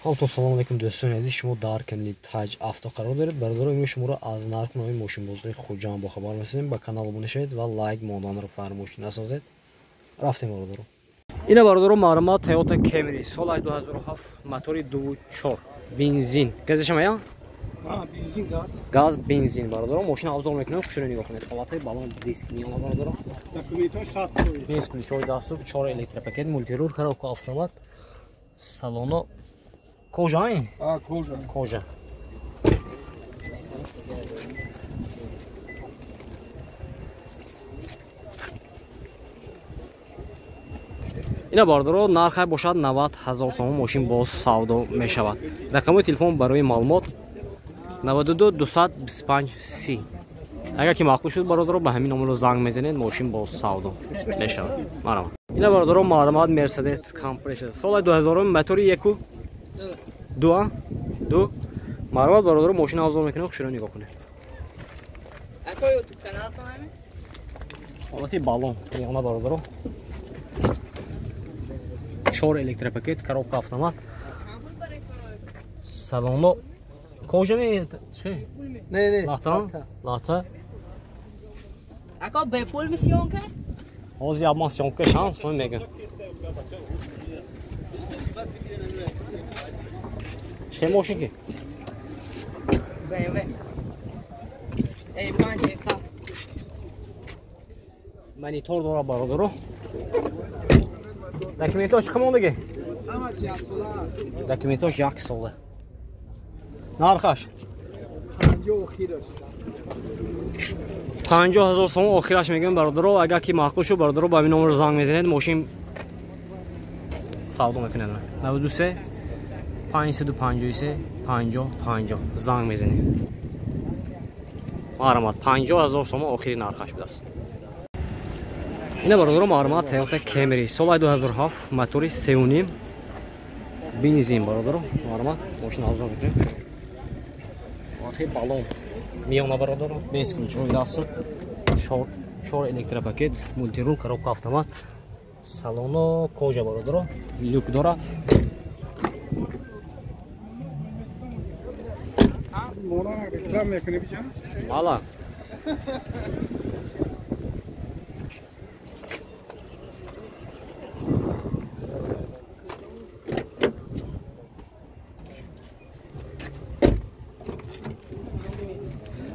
Хоб, салом алейкум, дӯстони азиз. Шумо дар канали Таҷ Авто қарор доред. Бародаро, имрӯз шуморо аз нархнои мошинбозори Хуҷанд бохабар месозем. Ба канал обуна шавед ва лайк монданро фаромӯш насозед. Рафтем, бародаро. Ина, бародаро, марҳамат, Toyota Camry соли 2007, мотори 2.4, бензин. Газашам ая? Бензин, газ. Газ, бензин, бародаро. Мошина обзор мекунем, хушро нигоҳ кунед. Ҳолати балон, диск миёна, бародаро. Документош 100%. Без ключ ҳои дастур, 4 электропакет, мультируль, коробка автомат, салоно кожа ин? А, кожа. Кожа. Ина, бародаро, нархай бошад 90 ҳазор сомон, мошин боз савдо мешавад. Рақамҳои телефон барои маълумот 92 225 30. Агар ки маъқул шуд, бародаро, ба ҳамин номеро занг мезанед, мошин боз савдо мешавад. Марҳамат. Ина, бародаро, марҳамат, Мерседес Компрессор соли 2000, мотори 1.2 ду. Марҳамат, бародаро, мошина обзор мекунем, хушро нигоҳ кунед. Ако YouTube каналатон ҳами? Ҳолати баллон миёна, бародаро, чор электропакет, коробка автомат, салоно кожа ми чи? Не, не. Лата? Лата. Ако бепул ми съёмка? Ҳозир як ман съёмка шам, сои мегӯм. Чӣ мошин ки? BMW. A5 E7. Монитор дора, бародаро. Документош чӣ мондагӣ? Ҳамаш як сола аст. Документош як сола. Нархаш? 50 охираш. 50 000 сомон охираш мегӯем, бародаро. Агар ки маъқул шуд, бародаро, ба ҳамин номер занг мезанед, мошин савдо мекунед. 93 553 50 50 занг мезанед. Марҳамат, 50 000 сомон охири нархаш будааст. Ина, бародаро, марҳамат, Toyota Camry соли 2007, мотори 3.5, бензин, бародаро. Марҳамат, мошина обзор мекунем. Охи баллон миёна, бародаро, без ключ ҳои дастур, чор электропакет, мультируль, коробка автомат, салоно кожа, бародаро, люк дорад. Мона реклам мекунӣ биҷа? Мала.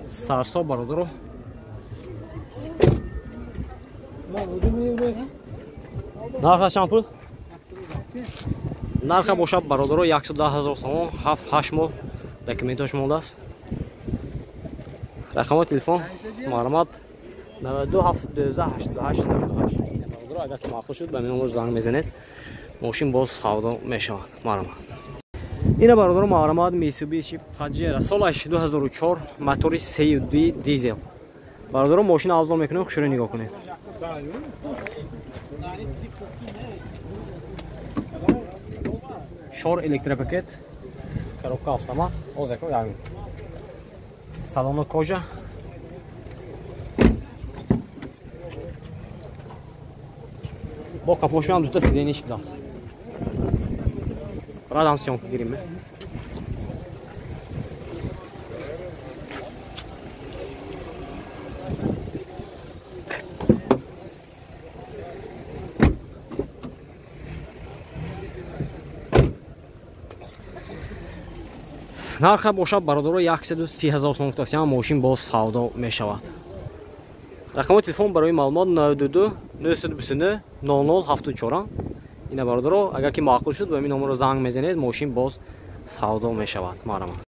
Сарсо, бародаро. Нарха чанд пул? Нарха бошад, бародаро, 110 ҳазор сомон, 7-8 моҳ документош мондааст. Рақамҳои телефон, марҳамат, 92 712 88 98. Бародаро, агар ки маъқул шуд, ба ҳамин номер занг мезанед, мошин боз савдо мешавад. Марҳамат. Ина, бародаро, марҳамат, Mitsubishi Pajero солаш 2004, мотори 3.2, дизел. Бародаро, мошина обзор мекунем, хушро нигоҳ кунед. Чор электропакет, коробка автомат, озако як. Салоно кожа. Бо капошам дута сиденье будааст. Радам съёмка гирим. Нарха бошад, бародаро, 130 ҳазор сомон гуфтастям, мошин боз савдо мешавад. Рақамҳои телефон барои маълумот 92 929 00 74. Ина, бародаро, агар ки маъқул шуд, ба ҳамин номерро занг мезанед, мошин боз савдо мешавад. Марҳамат.